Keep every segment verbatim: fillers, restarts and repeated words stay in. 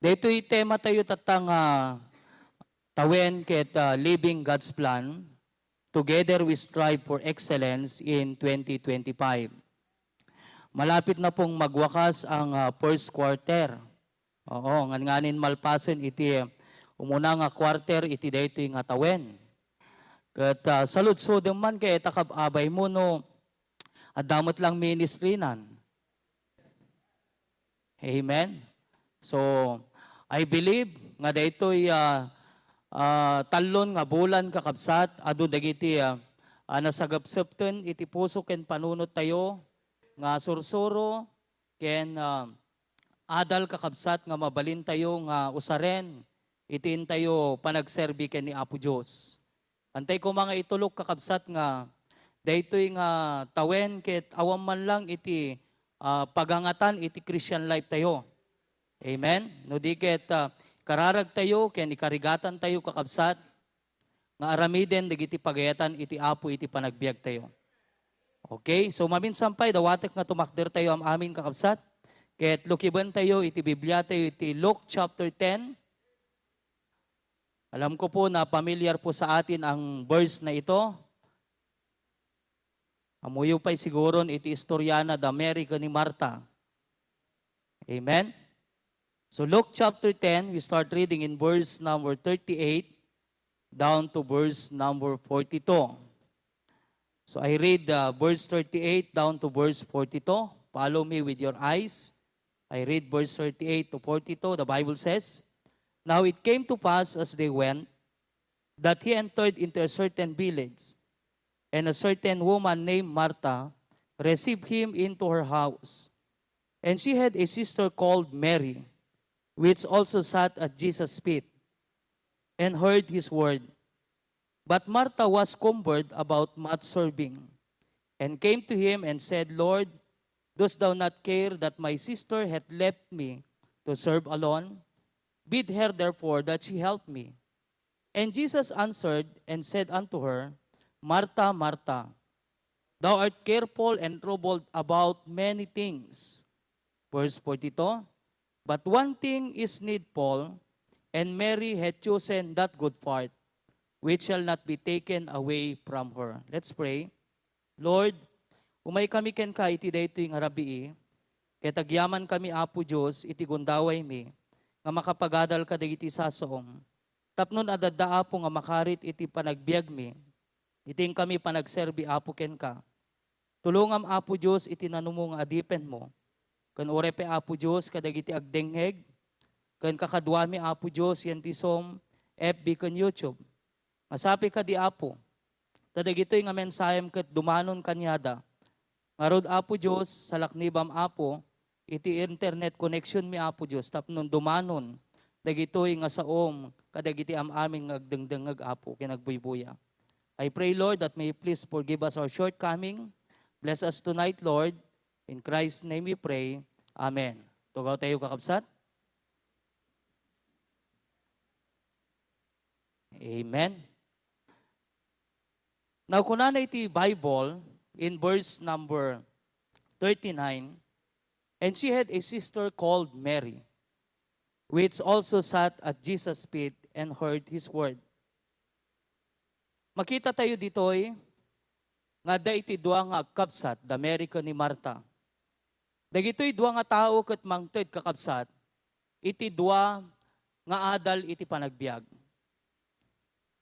Daytoy tema tayo tatta nga tawen ket, ah, Living God's Plan, Together We Strive for Excellence in twenty twenty-five. Malapit na pong magwakas ang, ah, first quarter. Oo, ngan nganin malpasen iti umuna nga quarter iti daytoy nga tawen. Ket, ah, saludsodem man ket ta kab-, abay mo no adda met lang ministry nan. Amen. So, I believe nga daytoy, ah, ah, tallon nga bulan, kakabsat, adu dagiti, ah, ah, nasagepsepten iti puso ken panunot tayo nga sursuro ken, ah, adal, kakabsat, nga mabalin tayo nga usaren iti intayo panagserbi ken ni Apo Dios. Antay koma nga itulok, kakabsat, nga daytoy nga tawen ket awan man lang iti, ah, pagangatan iti Christian life tayo. Amen? No di ket, ah, kararag tayo ken ikarigatan tayo, kakabsat, nga aramiden dagiti pagayatan iti Apo iti panagbiag tayo. Okay? So, maminsan pay, dawatek nga tumakder tayo am-amin, kakabsat. Ket lukiben tayo iti Biblia tayo iti Luke chapter ten. Alam ko po na pamilyar po sa atin ang verse na ito. Ammoyo pay siguron iti istorya na da Mary ken ni Marta. Amen? So Luke chapter ten, we start reading in verse number thirty-eight down to verse number forty-two. So I read, uh, verse thirty-eight down to verse forty-two. Follow me with your eyes. I read verse thirty-eight to forty-two. The Bible says, "Now it came to pass as they went that he entered into a certain village, and a certain woman named Martha received him into her house. And she had a sister called Mary, which also sat at Jesus' feet and heard his word. But Martha was cumbered about much serving, and came to him and said, 'Lord, dost thou not care that my sister hath left me to serve alone? Bid her therefore that she help me.' And Jesus answered and said unto her, 'Martha, Martha, thou art careful and troubled about many things.'" Verse forty-two, "But one thing is needful, and Mary hath chosen that good part, which shall not be taken away from her." Let's pray. Lord, umay kami kenka iti daytoy nga rabii, ket agyaman kami, Apo Dios, iti gundawaymi nga makapagadal kadagiti sasaom, tapno adda, Apo, nga makarit iti panagbiagmi, iti inkami panagserbi, Apo, kenka. Tulongam, Apo Dios, iti nanumo nga adipenmo. Ken uray pay, Apo Dios, kadagiti agdengngeg ken kakaduami, Apo Dios, iti Zoom, F B ken YouTube. Nga sapay kadi, Apo, ta dagitoy nga mensahem ket dumanon kaniada. Ngarud, Apo Dios, salaknibam, Apo, iti internet connectionmi, Apo Dios, tapno dumanon dagitoy nga saom kadagiti am-amin nga agdengdengngeg, Apo, ken agbuybuya. I pray, Lord, that may you please forgive us our shortcoming. Bless us tonight, Lord. In Christ's name we pray. Amen. Tugaw tayo, kakabsat. Amen. Now, kunana iti Bible in verse number thirty-nine, "And she had a sister called Mary, which also sat at Jesus' feet and heard his word." Makita tayo ditoy nga adda iti dua nga agkabsat, da Mary ken ni Marta. Dagitoy dua nga tao ket mangted, kakabsat, iti dua nga adal iti panagbiag.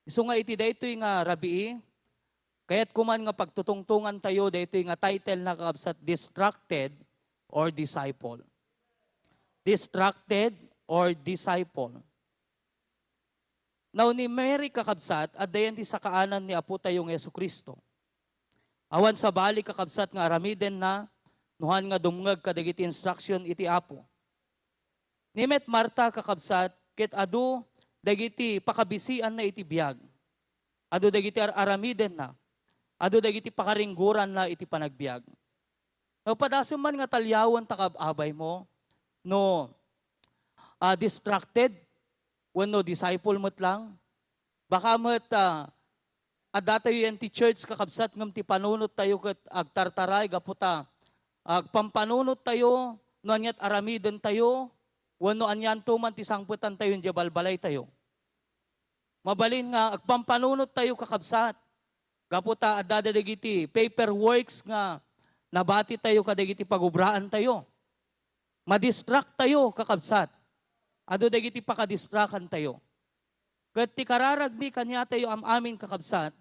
Isu nga iti daytoy nga rabii, kayat ko man nga pagtutungtongan tayo daytoy nga title na, kakabsat, Distracted or Disciple. Distracted or Disciple. Now, ni Mary, kakabsat, adda yan ti sakaanan ni Apo tayo nga Jesu-Cristo. Awan sabali, kakabsat, nga aramidenna no han nga dumngeg kadagiti instruction iti Apo. Ni met Marta, kakabsat, ket adu dagiti pakabisianna iti biag. Adu dagiti ar-, aramidenna. Adu dagiti pakaringgoranna iti panagbiag. No padasem man nga talyawen ta kab-, abay mo, no, ah, distracted, wenno disciple met lang, baka met, ah, adda tayo yan ti church, kakabsat, ngem ti panunot tayo ket agtartaray gapu ta agpampanunot tayo no aniat aramiden tayo, wenno anianto man ti sangpetantayo idiay balbalaytayo. Mabalin nga agpampanunottayo, kakabsat, gapu ta adda dagiti paperworks nga nabatitayo kadagiti pagubraantayo. Madistract tayo, kakabsat. Adu dagiti pakadistrakantayo. Ket ti kararagmi kaniatayo am-amin, kakabsat,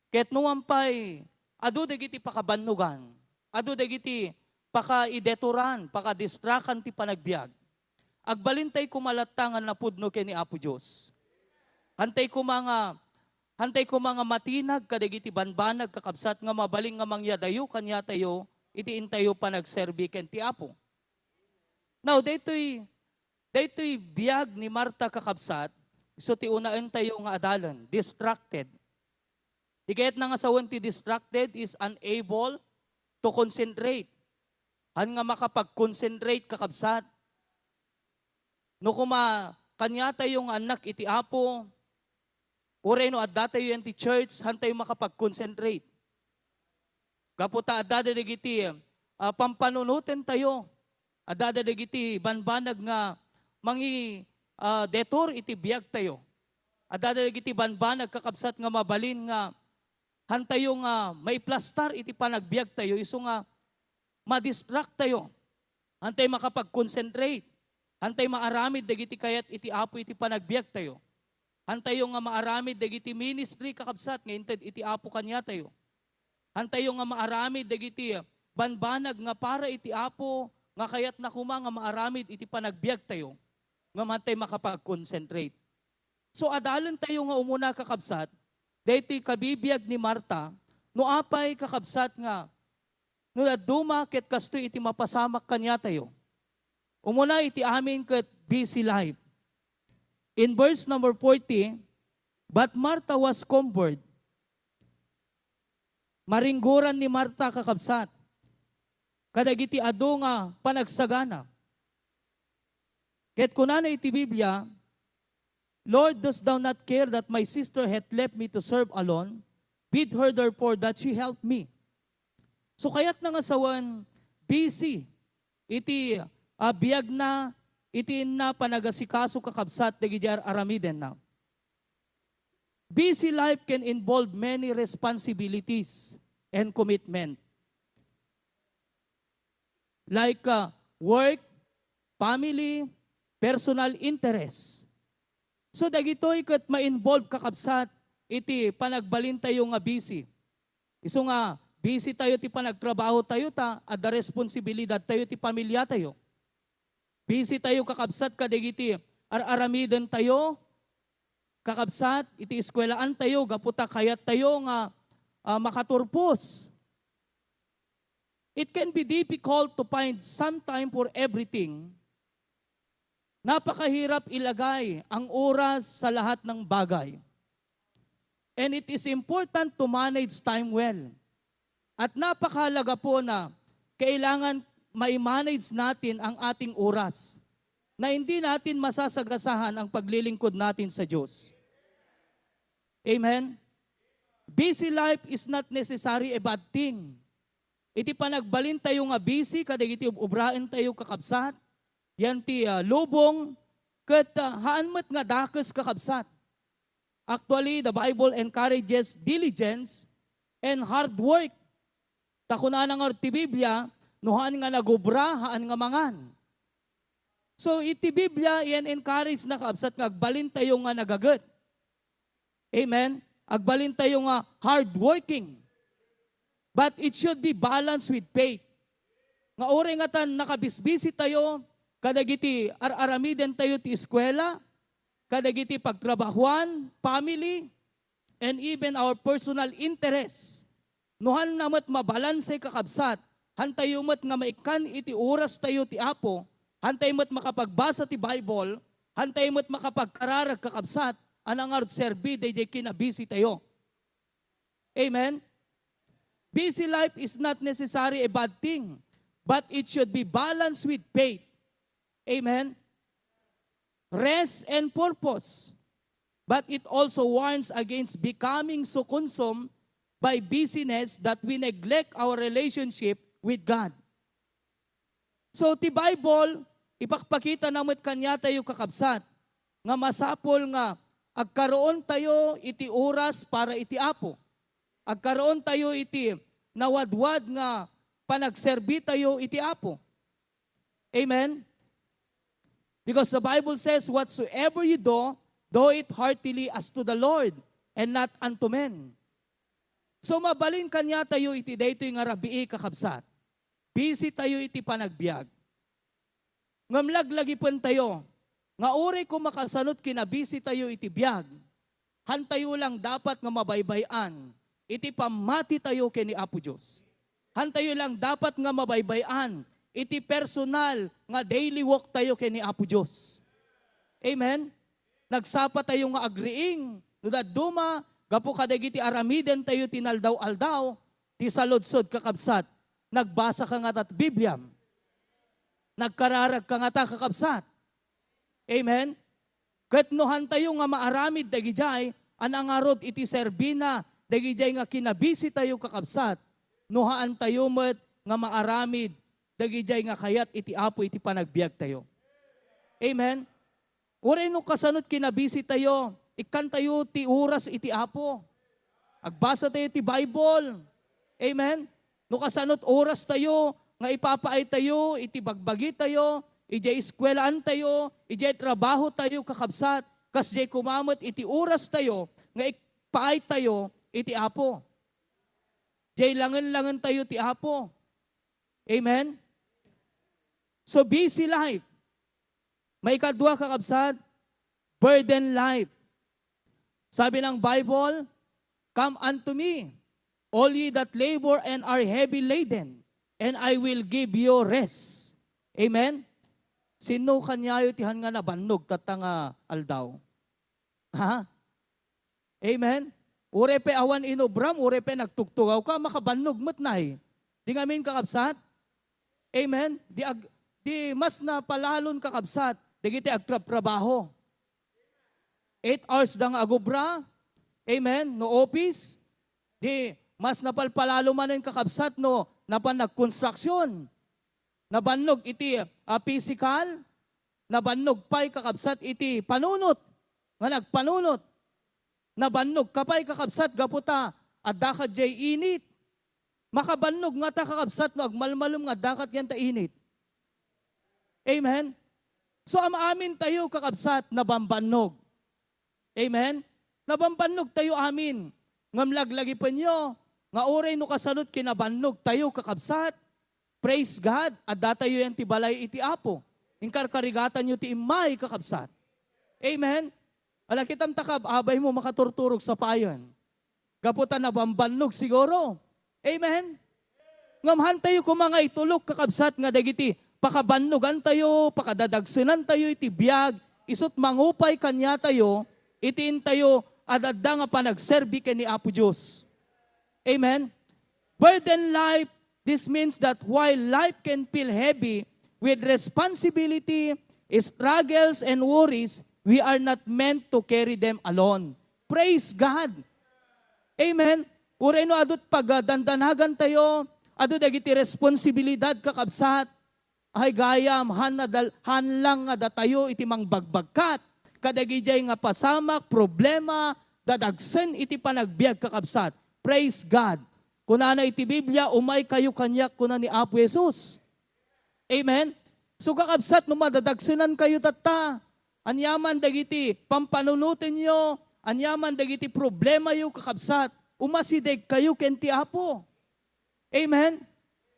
ket numan pay, adu dagiti pakabannogan, adu dagiti pakaidetoran, pakadistrakan ti panagbiag. Agbalintay koma latta nga napudno ken ni Apo Dios. Hantay koma nga, hantay koma nga matinag kadagiti banbanag, kakabsat, nga mabalin nga mangyadayo kaniatayo iti intayo panagserbi ken ti Apo. Now, daytoy, daytoy biag ni Marta, kakabsat, isu ti unaentayo nga adalan, distracted. Ti kayatna nga sawen ti distracted is unable to concentrate. Haan nga makapag-concentrate, kakabsat. No koma kaniatayo nga annak iti Apo, uray no addatayo idiay church, haantayo makapag-concentrate. Gapu ta adda dagiti, ah, pampanunotentayo. Adda dagiti banbanag nga mangi-, ah, detour iti biagtayo. Adda dagiti banbanag, kakabsat, nga mabalin nga haantayo nga maiplastar iti panagbiagtayo, isu nga madistract tayo. Haantayo makapag-concentrate. Haantayo maaramid dagiti kayat iti Apo iti panagbiagtayo. Haantayo nga maaramid dagiti ministry, kakabsat, nga inted iti Apo kaniatayo. Haantayo nga maaramid dagiti banbanag nga para iti Apo nga kayatna koma nga maaramid iti panagbiagtayo, ngem haantayo makapag-concentrate. So, adalentayo nga umuna, kakabsat, daytoy kabibiag ni Marta, no apay, kakabsat, nga no dadduma ket kastoy iti mapasamak kaniatayo. Umuna iti amin ket busy life. In verse number forty, "But Martha was cumbered." Maringgoran ni Marta, kakabsat, kadagiti adu nga panagsagana. Ket kunana iti Biblia, "Lord, dost thou not care that my sister hath left me to serve alone? Bid her therefore that she help me." So, kayatna nga sawen, busy iti, ah, biagna, iti inna panagasikaso, kakabsat, dagiti ar-aramidenna. Busy life can involve many responsibilities and commitment, like, uh, work, family, personal interests. So, dagitoy ket ma-involve, kakabsat, iti panagbalintayo nga busy. Isu nga, busy tayo ti panagtrabaho tayo ta adda responsibilidad tayo ti pamilya tayo. Busy tayo, kakabsat, kadagiti ar-aramiden tayo, kakabsat, iti eskuelaan tayo, gapu ta kayat tayo nga, ah, makaturpos. It can be difficult to find some time for everything. Napakahirap ilagay ang oras sa lahat ng bagay. And it is important to manage time well. At napakahalaga po na kailangan ma-manage natin ang ating oras, na hindi natin masasagasahan ang paglilingkod natin sa Diyos. Amen? Busy life is not necessary a bad thing. Iti panagbalintayo nga busy kadagiti ub-, ubraentayo, kakabsat, yan ti, ah, lubong, ket, ah, haan met nga dakes, kakabsat. Actually, the Bible encourages diligence and hard work. Ta kunana ngarud ti Biblia, "No haan nga nagubra, haan nga mangan." So, iti Biblia, iyan encourage na, kabsat, nga agbalintayo nga nagaget. Amen? Agbalintayo nga hardworking. But it should be balanced with faith. Nga uray nga tan nakabisbisi tayo, kadagiti ar-aramiden tayo ti eskuela, kadagiti pagtrabahuan, family, and even our personal interests. No hanna met mabalanse, kakabsat, hantayo met nga maikkan iti oras tayo ti Apo, hantay met makapagbasa ti Bible, hantay met makapagkararag, kakabsat, a nangarud serbi daydiay kinabisi tayo. Amen? Busy life is not necessarily a bad thing, but it should be balanced with faith. Amen? Rest and purpose. But it also warns against becoming so consumed by busyness that we neglect our relationship with God. So, ti Bible, Ipakpakitana met kaniatayo, kakabsat, nga masapul nga agkaroon tayo iti oras para iti Apo. Agkaroon tayo iti nawadwad nga panagserbi tayo iti Apo. Amen? Because the Bible says, "Whatsoever you do, do it heartily as to the Lord and not unto men." So, mabalin kaniatayo iti daytoy nga rabii, kakabsat. Busy tayo iti panagbiag. Ngem laglagipentayo nga uray koma kasanot kinabisitayo iti biag, hantayo lang dapat nga mabaybay-an iti pammatitayo ken ni Apo Dios. Hantayo lang dapat nga mabaybay-an iti personal nga daily walk tayo ken ni Apo Dios. Amen? Nagsapatayo nga agriing no dadduma gapu kadagiti aramidentayo ti inaldaw-aldaw, ti saludsod, kakabsat, nagbasaka ngata ti Bibliam? Nagkararagka ngata, kakabsat? Amen? Ket no hantayo nga maaramid dagidiay a nangarud iti serbina dagidiay nga kinabisitayo, kakabsat, no haantayo met nga maaramid dagidiay nga kayat iti Apo iti panagbiagtayo. Amen? Uray no kasanot kinabisitayo, ikkantayo ti oras iti Apo. Agbasatayo ti Bible. Amen? No kasanot orastayo nga ipapaaytayo iti bagbagitayo, idiay eskuelaantayo, idiay trabahotayo, kakabsat, kasdiay koma met iti orastayo nga ipaaytayo iti Apo. Diay langen-langentayo ti Apo. Amen? So, busy life. Maikadua, kakabsat, burden life. Sabi ng Bible, "Come unto me, all ye that labor and are heavy laden, and I will give you rest." Amen? Sino kaniayo ti han nga nabannog tatta nga aldaw? Ha? Amen? Uray pay awan inubram, uray pay nagtugtugaw ka, makabannog met nay. Di ngamin, kakabsat? Amen? Di ag-, di mas napalalon, kakabsat, dagiti agtrabtrabaho. Eight hours da nga agubra. Amen? No office. Di mas napalpalalo manen, kakabsat, no napan nagkonstruksyon. Nabannog iti, ah, physical. Nabannog pay, kakabsat, iti panunot nga nagpanunot. Nabannog ka pay, kakabsat, gapu ta adda ka diay init. Makabannog ngata, kakabsat, no agmalmalem nga adda ka diay init. Amen? So, am-amin tayo, kakabsat, nabambannog. Amen? Nabambannog tayo amin. Ngem laglagipenyo nga uray no kasanot kinabannog tayo, kakabsat, praise God, adda tayo yan ti balay iti Apo. Inkarkarigatanyo ti immay, kakabsat. Amen? Ala, kitam ta kab-, abay mo makaturturog sa payan. Gapu ta nabambannog siguro. Amen? Ngem hantayo koma nga itulok, kakabsat, nga dagiti pakabannogantayo, pakadadagsenantayo iti biag, isut' mangupay kaniatayo, iti intayo adda nga panagserbi ken ni Apo Dios. Amen? Burden life, this means that while life can feel heavy with responsibility, struggles, and worries, we are not meant to carry them alone. Praise God! Amen? Uray no adu ti pagdandanagantayo, adu dagiti responsibilidad, kakabsat, ay gayam, han, nadal-, han lang nga datayo iti mangbagbagkat kadagidiay nga pasamak, problema, dadagsen iti panagbiag, kakabsat. Praise God! Kunana iti Biblia, "Umaykayo kaniak," kuna ni Apo Jesus. Amen? So, kakabsat, no madadagsenankayo tatta, aniaman dagiti pampanunotenyo, aniaman dagiti problemayo, kakabsat, umasidegkayo ken ti Apo. Amen?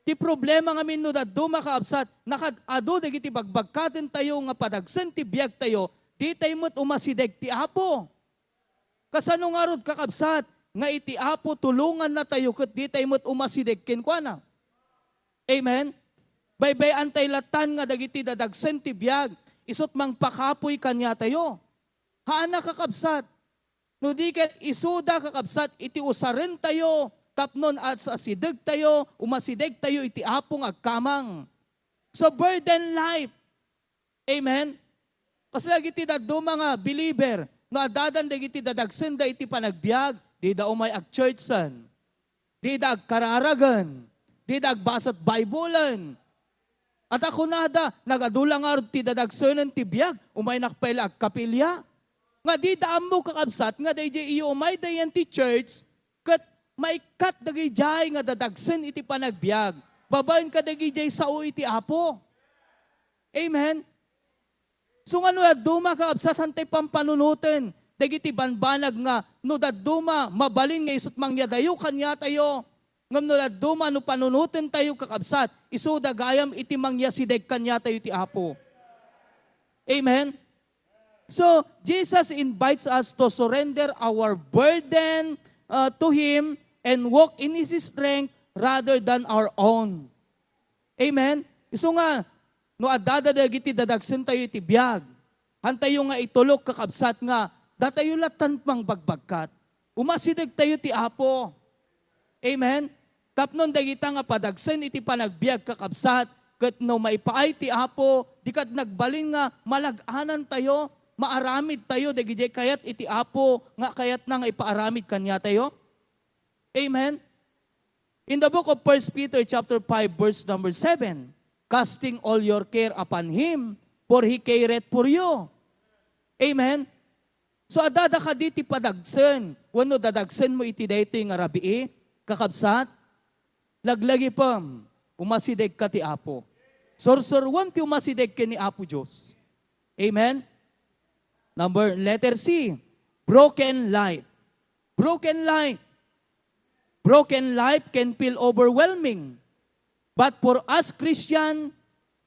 Ti problema ngamin no dadduma, kakabsat, nakad-adu dagiti bagbagkatentayo nga padagsen ti biagtayo, ditay met umasideg ti Apo. Kasano ngarud, kakabsat, nga iti Apo tulongannatayo ket ditay met umasideg kenkuana? Amen? Baybay-antay lattan nga dagiti dadagsen ti biag, isut' mangpakapuy kaniatayo. Haana, kakabsat. No di ket isuda, kakabsat, iti usarentayo tapno asidegtayo, umasidegtayo iti Apo nga agkamang. So, burden life. Amen? Kasla dagiti dadduma nga believer, no addadan dagiti dadagsenda iti panagbiag, dida umay ag-churchen, dida agkararagen, dida agbasat Bible-en. Ata kunada, nagadu la ngarud ti dadagsenen ti biag, umaynak pay la agkapilya. Nga dida ammo, kakabsat, nga daydiay iyo umayda yan ti church, ket maikkat dagidiay nga dadagsen iti panagbiag, babaen kadagijay sao iti Apo. Amen? So, nga no dadduma, kakabsat, hantay pampanunoten dagiti banbanag nga no dadduma, mabalin nga isut' mangyadayo kaniatayo. Ngem no dadduma, no panunotentayo, kakabsat, isuda gayam iti mangyasideg kaniatayo ti Apo. Amen? So, Jesus invites us to surrender our burden, uh, to Him and walk in His strength rather than our own. Amen? Isu nga, no addada dagiti dadagsentayo iti biag, hantayo nga itulok, kakabsat, nga datayo lattan mangbagbagkat. Umasidegtayo ti Apo. Amen? Tapno dagita nga padagsen iti panagbiag, kakabsat, ket no maipaay ti Apo, di kad nagbalin nga malag-anantayo, maaramidtayo dagiti kayat iti Apo nga kayatna nga ipaaramid kaniatayo. Amen? In the book of First Peter chapter five, verse number seven, "Casting all your care upon Him, for He careth for you." Amen? So, addada kadi ti padagsen wenno dadagsenmo iti daytoy nga rabii, kakabsat? Laglagipem, umasidegka ti Apo. Sursuroem ti umasideg ken ni Apo Dios. Amen? Number, letter C, broken life. Broken life. Broken life can feel overwhelming. But for us Christian,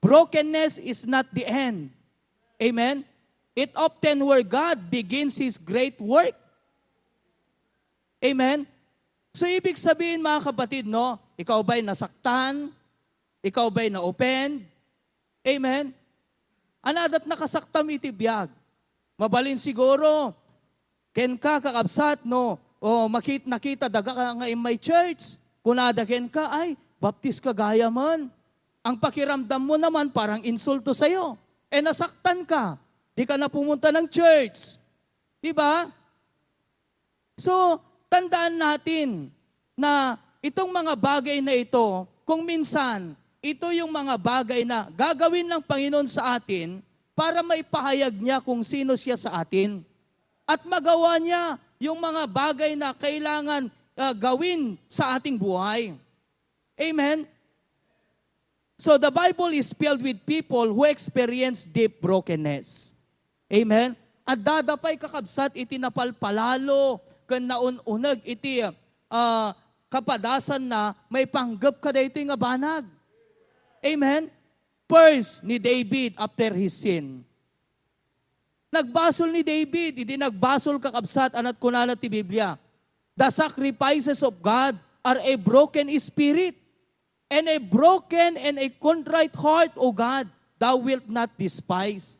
brokenness is not the end. Amen? It often where God begins His great work. Amen? So, ibig sabihin, mga kapatid, no, ikaw ba'y nasaktan? Ikaw ba'y na-offend? Amen? Ania dat nakasaktam iti biag? Mabalin siguro, kenka, kakabsat, no, o makit-, nakita daga ka nga immay church. Kunada kenka, "Ay, baptis ka gayamen." Ang pakiramdam mo naman parang insulto sa'yo. Eh, nasaktan ka. Di ka na pumunta ng church. Di ba? So, tandaan natin na itong mga bagay na ito, kung minsan, ito yung mga bagay na gagawin ng Panginoon sa atin para maipahayag niya kung sino siya sa atin. At magawa niya yung mga bagay na kailangan, ah, gawin sa ating buhay. Amen? So, the Bible is filled with people who experience deep brokenness. Amen? Addada pay, kakabsat, iti napalpalalo ken naun-uneg iti, ah, kapadasanna maipanggep kadaytoy nga banag. Amen? First, ni David after his sin. Nagbasol ni David, idi nagbasol, kakabsat, ania kunana ti Biblia, "The sacrifices of God are a broken spirit, and a broken and a contrite heart, O God, thou wilt not despise."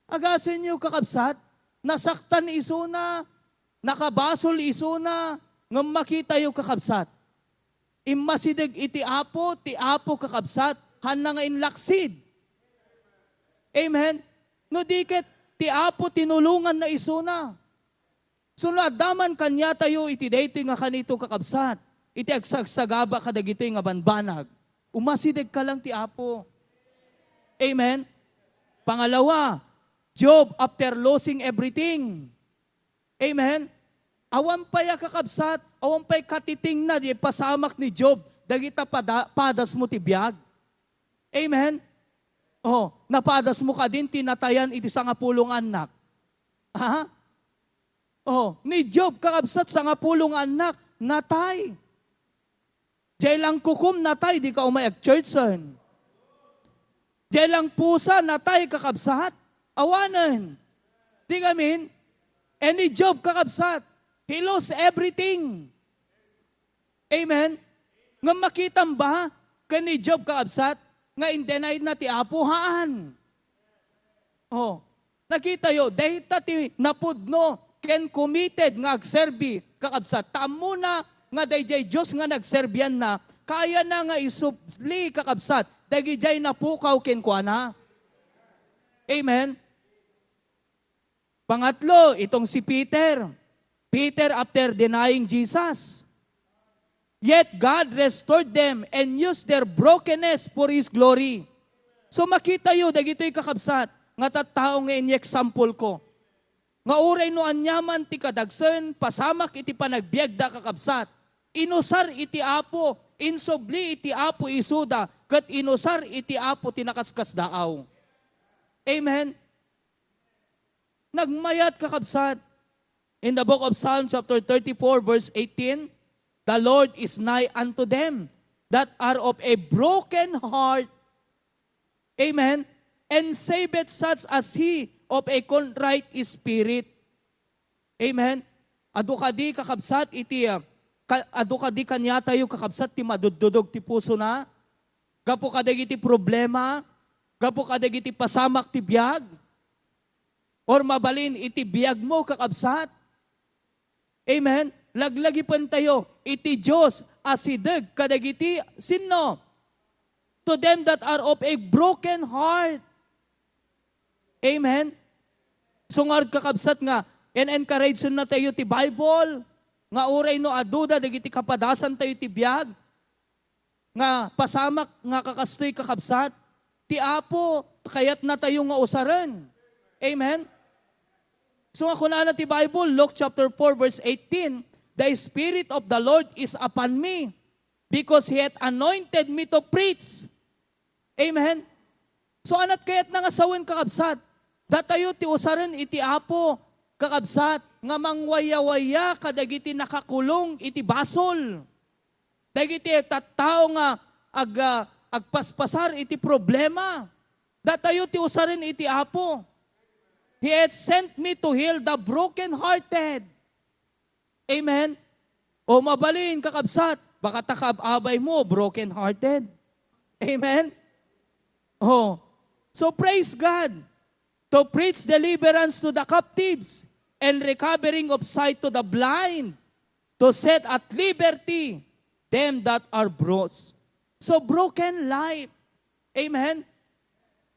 Agasenyo, kakabsat, nasaktan isuna, nakabasol isuna, ngem makitayo, kakabsat, immasideg iti Apo, ti Apo, kakabsat, haanna nga inlaksid. Amen? No di ket, ti Apo tinulonganna isuna. So, no adda man kaniatayo iti daytoy nga kanito, kakabsat, iti agsagsagaba kadagitoy nga banbanag, umasidegka lang ti Apo. Amen? Pangalawa, Job after losing everything. Amen? Awan pay a, kakabsat, awan pay katitingna di pasamak ni Job dagita pada-, padasmo ti biag. Amen? Oh, napadasmo kadin ti natayan iti sangapulo nga annak. Ha? Oh, ni Job, kakabsat, sangapulo nga annak, natay. Diay lang kukum, natay, di ka umay ag-churchen. Diay lang pusa, natay, kakabsat. Awanen. Di ngamin? And ni Job, kakabsat, he lost everything. Amen? Ngem makitam ba ken ni Job, kakabsat, nga in-deny na ti Apo? Haan. Oh, nakitayo, dayta ti napudno ken committed nga agserbi, kakabsat. Ta ammona nga daydiay Dios nga nagserbianna, kayana nga isubli, kakabsat, dagidiay napukaw kenkuana. Amen? Pangatlo, itong si Peter. Peter after denying Jesus. Yet God restored them and used their brokenness for His glory. So, makitayo dagitoy, kakabsat, nga tattao nga ini example ko. Nga uray no aniaman ti kadagsen, pasamak iti panagbiagda, kakabsat, inusar iti Apo, insubli iti Apo isuda, ket inusar iti Apo ti nakaskasdaaw. Amen? Nagmayat, kakabsat. In the book of Psalm chapter thirty-four, verse eighteen, "The Lord is nigh unto them that are of a broken heart." Amen. "And saveth such as he of a contrite spirit." Amen. Adu kadi, kakabsat, iti, ah, ka-, adu kadi kaniatayo, kakabsat, ti maduddudog ti pusona? Gapu kadagiti problema? Gapu kadagiti pasamak ti biag? Or mabalin iti biagmo, kakabsat? Amen? Laglagipentayo iti Dios a sideg kadagiti sinno? To them that are of a broken heart. Amen? Sungarud, kakabsat, nga en-encourage natayo ti Bible, nga uray no aduda dagiti kapadasantayo ti biag, nga pasamak nga kakastoy, kakabsat, ti Apo kayatnatayo nga usaren. Amen? So, nga kunana ti Bible, Luke chapter four, verse eighteen, "The Spirit of the Lord is upon me, because He hath anointed me to preach." Amen? So, anat kayatna nga sawen, kakabsat? Datayo ti usaren iti Apo, kakabsat, nga mangwayawaya kadagiti nakakulong iti basol. Dagiti tattao nga ag-, ah, agpaspasar iti problema. Datayo ti usaren iti Apo. "He hath sent me to heal the brokenhearted." Amen? O mabalin, kakabsat, baka ta kaab-abay mo, broken-hearted. Amen? Oh. So praise God. "To preach deliverance to the captives and recovering of sight to the blind, to set at liberty them that are bruised." So broken life. Amen?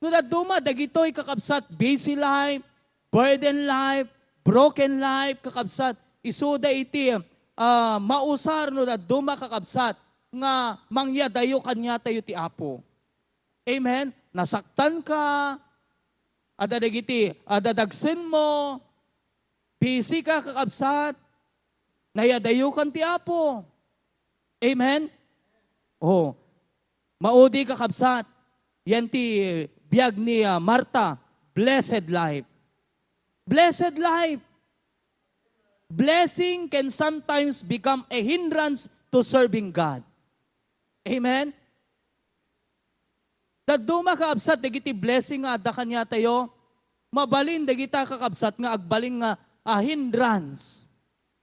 No dadduma dagitoy, kakabsat, busy life, burden life, broken life, kakabsat, isuda iti, ah, mausar no dadduma, kakabsat, nga mangyadayo kaniatayo ti Apo. Amen? Nasaktan ka, adda dagiti, adda dagsen mo, busy ka, kakabsat, nayadayokan ti Apo. Amen? Oh. Maudi, kakabsat, yan ti biag ni, ah, Marta. Blessed life. Blessed life. Blessing can sometimes become a hindrance to serving God. Amen? Dadduma, kakabsat, dagiti blessing nga adda kaniatayo, mabalin dagita, kakabsat, nga agbalin nga, ah, hindrance.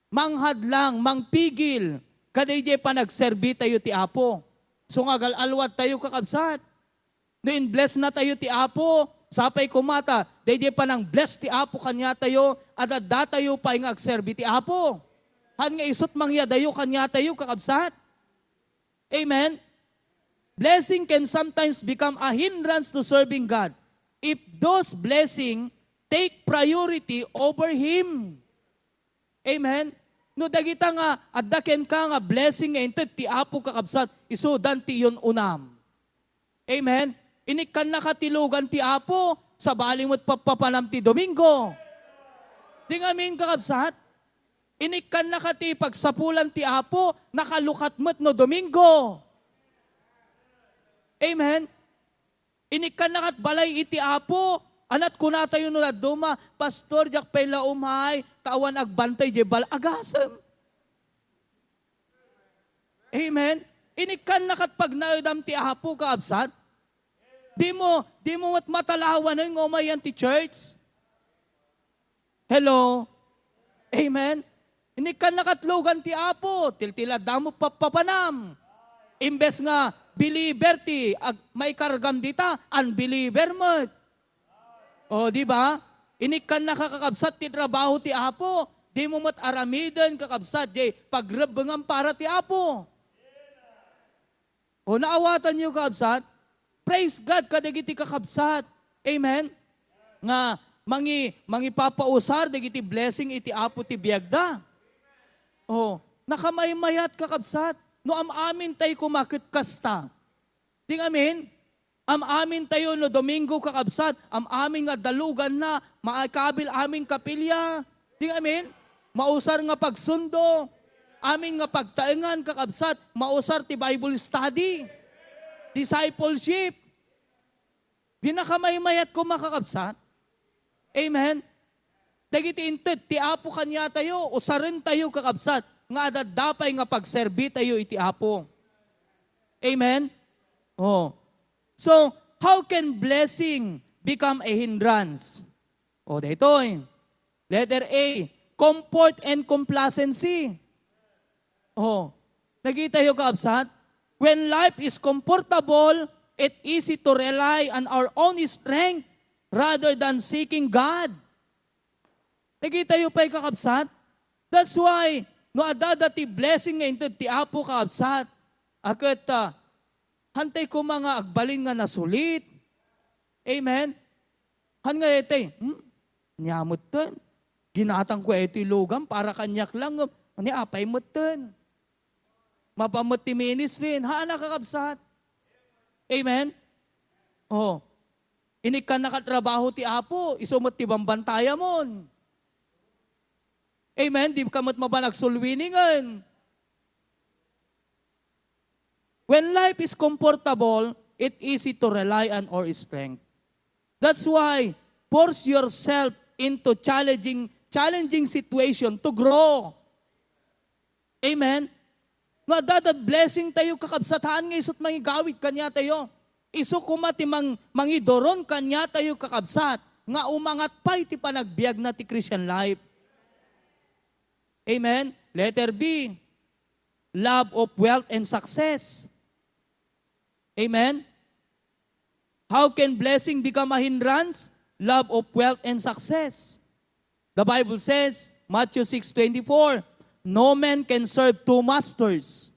Manghadlang, mangpigil, kadaydiay panagserbitayo ti Apo. So nga agal-alwadtayo, kakabsat. No in-bless natayo ti Apo, sapay koma ta, daydiay panang-bless ti Apo kaniatayo, adda datayo pay nga agserbi ti Apo. Han nga isut mangyadayo kaniatayo, kakabsat. Amen? Blessing can sometimes become a hindrance to serving God if those blessing take priority over Him. Amen? No dagita nga adda kenka nga blessing nga inted ti Apo, kakabsat, isudan ti iyun-unam. Amen? Inikkannaka ti lugan ti Apo, sabali met pappapanam ti Domingo. Di ngamin, kakabsat? Inikkannaka ti pagsapulan ti Apo, nakalukat met no Domingo. Amen? Inikkannaka ti balay iti Apo, anat kunatayo no dadduma, "Pastor, diak pay la umay, ta awan agbantay diay bal-, agasem." Amen? Inikkannaka ti pagnaedam ti Apo, kakabsat. Di mo, di mo met matalawanen nga umayan ti church. Hello? Amen? Inikkannaka ti lugan ti Apo, tiltiladda mo pappapanam. Imbes nga believer ti ag-, maikargam dita, unbeliever met. O, di ba? Inikkannaka, kakabsat, ti trabaho ti Apo. Di mo met aramiden, kakabsat, diay pagrebbengam para ti Apo. O, naawatanyo, kakabsat? Praise God kadagiti kakabsat. Amen? Nga mangi-, mangipapausar dagiti blessing iti Apo ti biagda. O, nakamaymayat, kakabsat. No am-amin tay kumaket kasta. Di ngamin? Am-amin tayo no Domingo, kakabsat, am-amin nga daluganna, maikabil amin kapilya. Di nga amin? Mausar nga pagsundo, amin nga pagtaengan, kakabsat, mausar ti Bible study, discipleship. Di na kamaymayat koma, kakabsat. Amen? Dagiti inted ti Apo kaniatayo, usaren tayo, kakabsat, nga adda pay nga pagserbi tayo iti Apo. Amen? Oh. So, how can blessing become a hindrance? O, daytoy. Letter A, comfort and complacency. Oh, nakita yo, kaabsat? When life is comfortable, it easy to rely on our own strength rather than seeking God. Nakita yo pay, kakabsat? That's why, no adda ti blessing nga inted ti Apo, kaabsat, a ket, ah, hantay koma nga agbalin nga nasulit. Amen? Han nga iti, hmm? Nia metten. Ginatangko iti lugam para kaniak lang. Ni apay metten. Mapan met ti ministry. Haan a, kakabsat. Amen? Oh. Inikkannaka trabaho ti Apo, isu met ti bambantayamon. Amen? Di ka met mapan agsulwiningen. When life is comfortable, it easy to rely on our strength. That's why, force yourself into challenging, challenging situation to grow. Amen? No adda ti blessing tayo, kakabsat, haan nga isut mangigawid kaniatayo. Isu koma ti mang-, mangiduron kaniatayo, kakabsat, nga umangat pay ti panagbiagna ti Christian life. Amen? Letter B, love of wealth and success. Amen? How can blessing become a hindrance? Love of wealth and success. The Bible says, Matthew six twenty-four, "No man can serve two masters,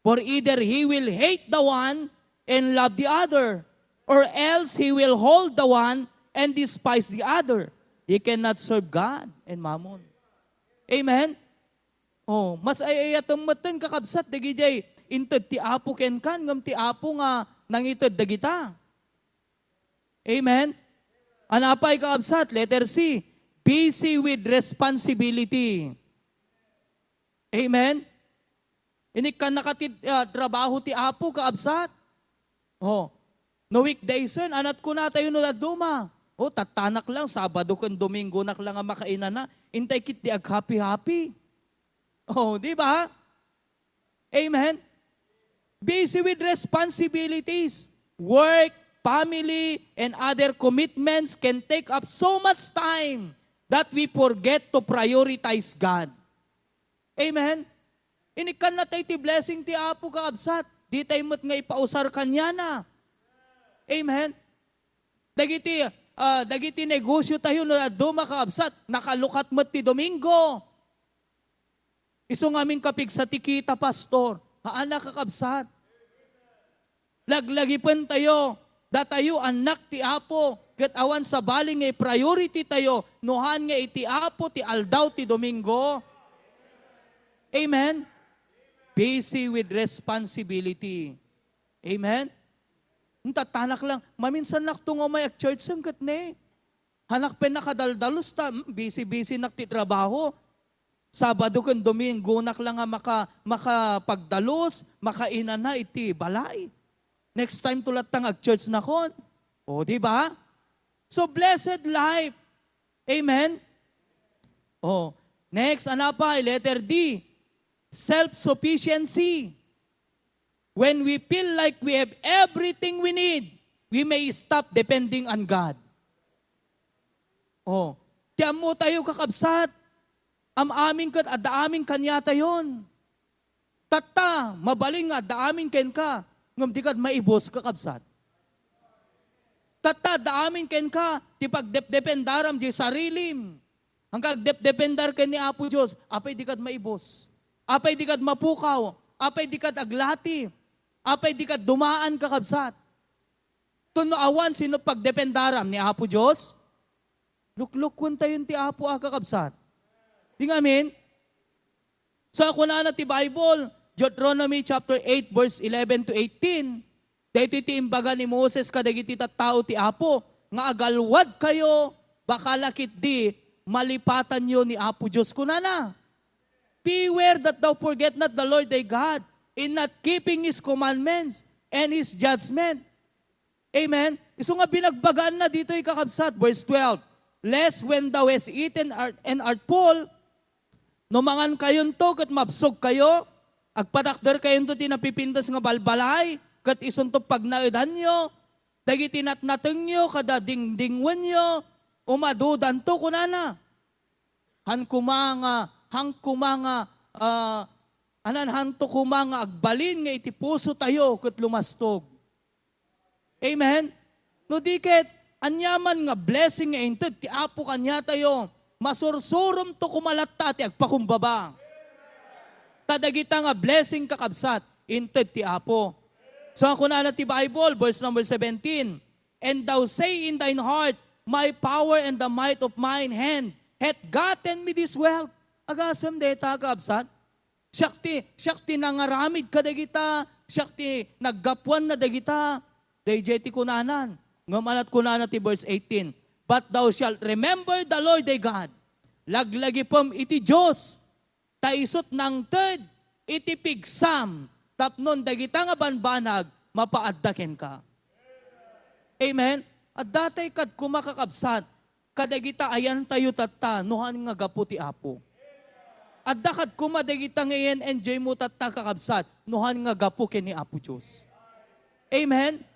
for either he will hate the one and love the other, or else he will hold the one and despise the other. He cannot serve God and mammon." Amen? Oh, mas ay-ayatem metten, kakabsat, dagidiay inted ti Apo kenka, ngem ti Apo nga nangited dagita. Amen? Ania pay, kakabsat? Letter C, busy with responsibility. Amen? Inikkannaka ti, ah, trabaho ti Apo, kakabsat. Oh. No weekdays, anat kunatayo no dadduma. Oh, tattanak lang, Sabado ken Domingonak lang a makainana. Intay ketdi aghappy-happy. Oh, di ba? Amen? Busy with responsibilities, work, family, and other commitments can take up so much time that we forget to prioritize God. Amen? Inikkanna tayo ti blessing ti Apo, kaabsat. Di tayo met nga ipausar kaniana. Amen? Dagiti, ah, dagiti negosyo tayo no dadduma, kaabsat, nakalukat met ti Domingo. Isu ngamin kapigsa ti kita, pastor. Haan a, kakabsat. Laglagipen tayo. Datayo, annak ti Apo. Ket awan sabali nga i-priority tayo. No haan nga iti Apo ti aldaw ti Domingo. Amen? Busy with responsibility. Amen? Tattanak lang, maminsannak to nga umay ag-church, ket ne. Hanak pay nakadaldalus ta, mm, busy-busy nak ti trabaho. Sabado ken Domingonak lang nga maka-, makapagdalus, makainana iti balay. Next time to latta nga ag-church nakon. O, di ba? So, blessed life. Amen? Oh, next, ania pay? Letter D, self-sufficiency. When we feel like we have everything we need, we may stop depending on God. Oh, ti ammo tayo, kakabsat, am-amin ket adda amin kaniatayon. Tatta, mabalin nga adda amin kenka, ngem dika maibus, kakabsat. Tatta, adda amin kenka, ti pagdepdependaram di sarilim. Haan nga agdepdependar ken ni Apo Dios, apay dika maibus. Apay dika mapukaw. Apay dika aglati. Apay dika dumaan, kakabsat. Tapno awan sino pagdependaram ni Apo Dios, luklukken tayon ti Apo a, kakabsat. Di nga amin? So, kunana ti Bible, Deuteronomy chapter eight, verse eleven to eighteen, Daytoy ti imbaga ni Moses kadagiti tattao ti Apo, nga agalwadkayo, baka la ketdi malipatanyo ni Apo Dios, kunana. Beware that thou forget not the Lord thy God in not keeping his commandments and his judgment. Amen? Isu nga binagbagaanna ditoy, kakabsat, verse twelve, "Lest when thou hast eaten art, and art full, no mangankayonto ket mabsogkayo, agpatakderkayonto ti napipintas nga balbalay, ket isunto pagnaedanyo, dagiti natnatengyo kada dingdingwenyo, umadudanto," kunana. Han koma nga, han koma nga, ah, anan hanto koma nga agbalin nga iti pusotayo ket lumastog. Amen? No di ket, aniaman nga blessing nga inted ti Apo kaniatayo, masursuromto koma latta ti agpakumbaba. Ta dagita nga blessing, kakabsat, inted ti Apo. So, kunana ti Bible, verse number seventeen, "And thou say in thine heart, 'My power and the might of mine hand hath gotten me this wealth.'" Agasem dayta, kakabsat. Siak ti, siak ti nangaramid kadagita, siak ti naggapuanna dagita. Daydiay ti kunanan. Ngem anat kunana ti verse eighteen, "But thou shalt remember the Lord thy God." Laglagipem iti Dios, ta isut' nangted iti pigsam tapnon dagita nga banbanag mapaadda kenka. Amen? Adda tay kad koma, kakabsat, kadagita ayantayo tatta no han nga gapu ti Apo. Adda kad koma dagita nga i-enjoy mo tatta, kakabsat, no han nga gapu ken ni Apo Dios. Amen?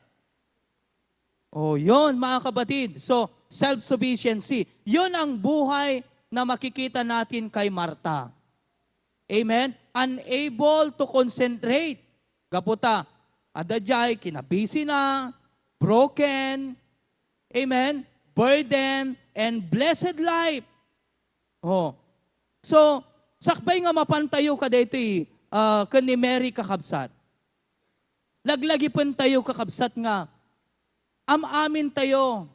Oh, yon, mga kabatid. So, self-sufficiency. Yon ang buhay na makikita natin kay Marta. Amen? Unable to concentrate. Gapu ta, adda diay, kinabisi na, broken, amen? Burden, and blessed life. Oh. So, sakbay nga mapantayo kadaytoy, ah, ken ni Mary, kakabsat. Laglagipentayo, kakabsat, nga am-amintayo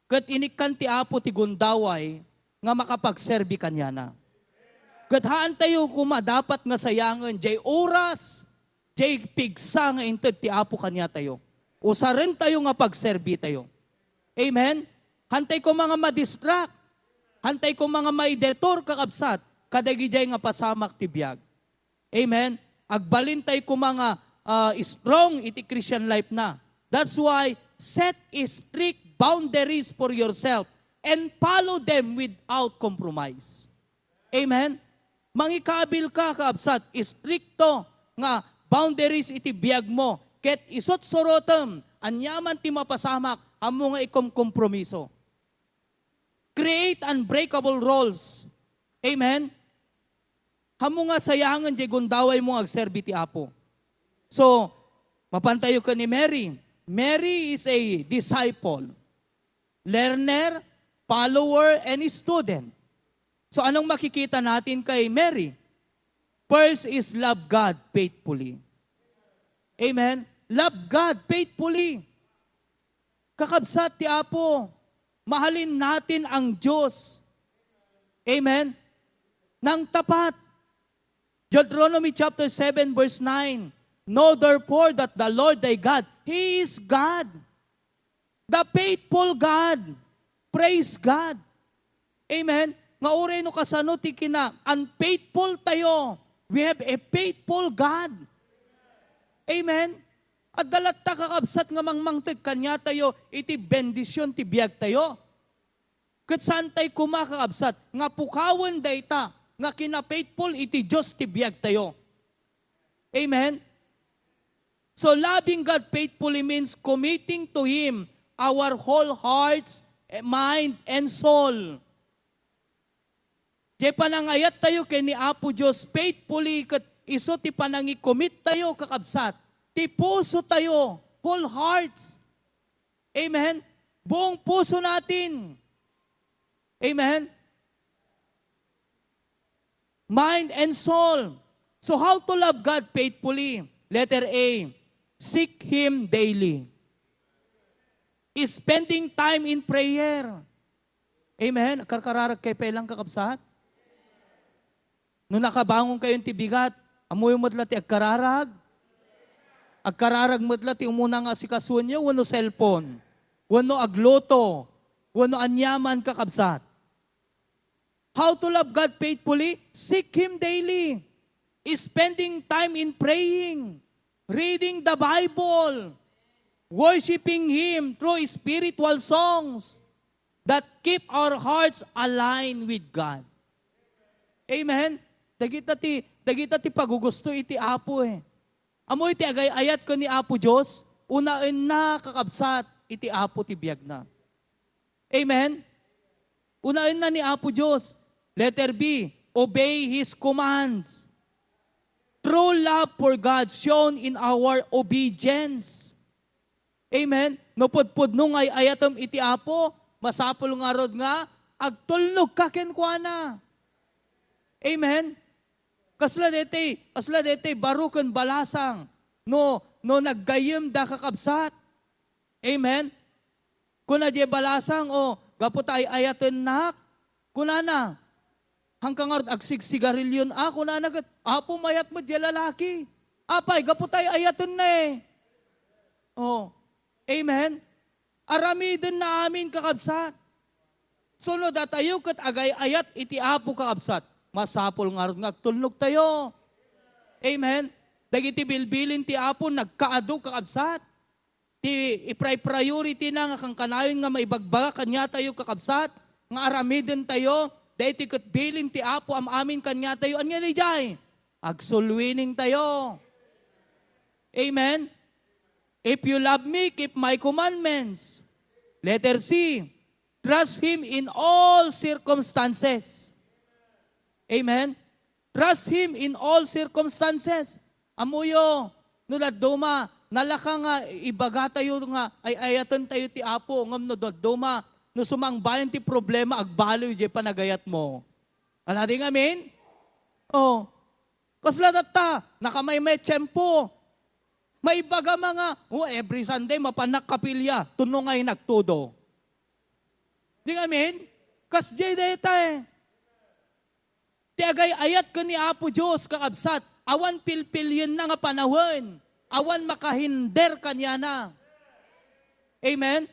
ket inikkan ti Apo ti gundaway nga makapagserbi kaniana. Ket haantayo koma dapat nga sayangen jay oras, jay pigsa nga inted ti Apo kaniatayo. Usarentayo nga pagserbitayo. Amen? Hantay koma nga ma-distract. Hantay koma nga maidetur, kakabsat, kadagijay nga pasamak ti biag. Amen? Agbalintay koma nga, ah, strong iti Christian life na. That's why, set strict boundaries for yourself and follow them without compromise. Amen? Mangikabil ka, kaabsat, istrikto nga boundaries iti biag mo, ket isut' surotem, aniaman ti mapasamak, ammo nga ikomkompromiso. Create unbreakable rules. Amen? Ammo nga sayangen jay gundaway mo nga agserbi ti Apo. So, mapantayo ken ni Mary. Mary is a disciple, learner, follower, and student. So, anong makikita natin kay Mary? First is love God faithfully. Amen? Love God faithfully. Kakabsat ti Apo, mahalin natin ang Diyos. Amen? Nang tapat. Deuteronomy chapter seven, verse nine, "Know therefore that the Lord thy God, He is God, the faithful God." Praise God. Amen? Nga uray no kasano ti kina-, unfaithful tayo, we have a faithful God. Amen? Adda latta, kakabsat, nga mangmangted kaniatayo iti bendision ti biagtayo. Ket saantay koma, kakabsat, nga pukawen dayta nga kina-faithful iti Dios ti biagtayo. Amen? So, loving God faithfully means committing to Him our whole hearts, eh, mind, and soul. Jay panangayattayo ken ni Apo Dios faithfully, ket isu ti panangi-commit tayo, kakabsat, ti puso tayo, whole hearts. Amen? Buong puso natin. Amen? Mind and soul. So how to love God faithfully? Letter A, seek Him daily. Spending time in prayer. Amen? Agkarkararag kayo pay lang, kakabsat? No nakabangon kayo ti bigat, ammoyo met la ti agkararag? Agkararag met la ti umuna nga asikasoenyo wenno cellphone, wenno agluto, wenno aniaman, kakabsat. How to love God faithfully? Seek Him daily. Spending time in praying, reading the Bible, worshiping Him through spiritual songs that keep our hearts aligned with God. Amen? Dagita ti, dagita ti pagugusto iti Apo eh. Ammoy ti agay-ayat ken ni Apo Dios, unaenna, kakabsat, iti Apo ti biagna. Amen? Unaenna ni Apo Dios. Letter B, obey His commands. True love for God shown in our obedience. Amen? No pudpudno nga ay-ayatem iti Apo, masapul ngarud nga agtulnog ka kenkuana. Amen? Kasla daytoy, kasla daytoy baro ken balasang no, no naggayyemda, kakabsat. Amen? Kuna diay balasang, "O, gapu ta ay-ayatennak," kunana, "Haanka ngarud agsigsigarilyon a," kunana ket, "Apo, mayat met diay lalaki." Apay, gapu ta ay-ayatenna eh. Oh. Amen? Aramidenna amin, kakabsat. So, no datayo ket agay-ayat iti Apo, kakabsat, masapul ngarud nga agtulnogtayo. Amen? Dagiti bilbilin ti Apo nagkaadu, kakabsat. Ti ipri-priority na nga kankanayon nga maibagbaga kaniatayo, kakabsat, nga aramidentayo, daytoy ket bilin ti Apo am-amin kaniatayo. Ania daydiay? Agsulwiningtayo. Amen? "If you love me, keep my commandments." Letter C, trust Him in all circumstances. Amen? Trust Him in all circumstances. Ammoyo, no dadduma, nalaka nga ibagatayo nga ay-ayatentayo ti Apo, ngem no dadduma, no sumangbayan ti problema, agbaliw diay panagayatmo. Ala, di nga amen? Oh. Kasla tatta, nakamaymay tiempo. Maibaga nga, "Oh, every Sunday, mapannak kapilya, tunno nga inagtudo." Di nga amen? Kasdiay dayta eh. Ti agay-ayat ken ni Apo Dios, kakabsat, awan pilpilienna nga panawen, awan makahinder kaniana. Amen?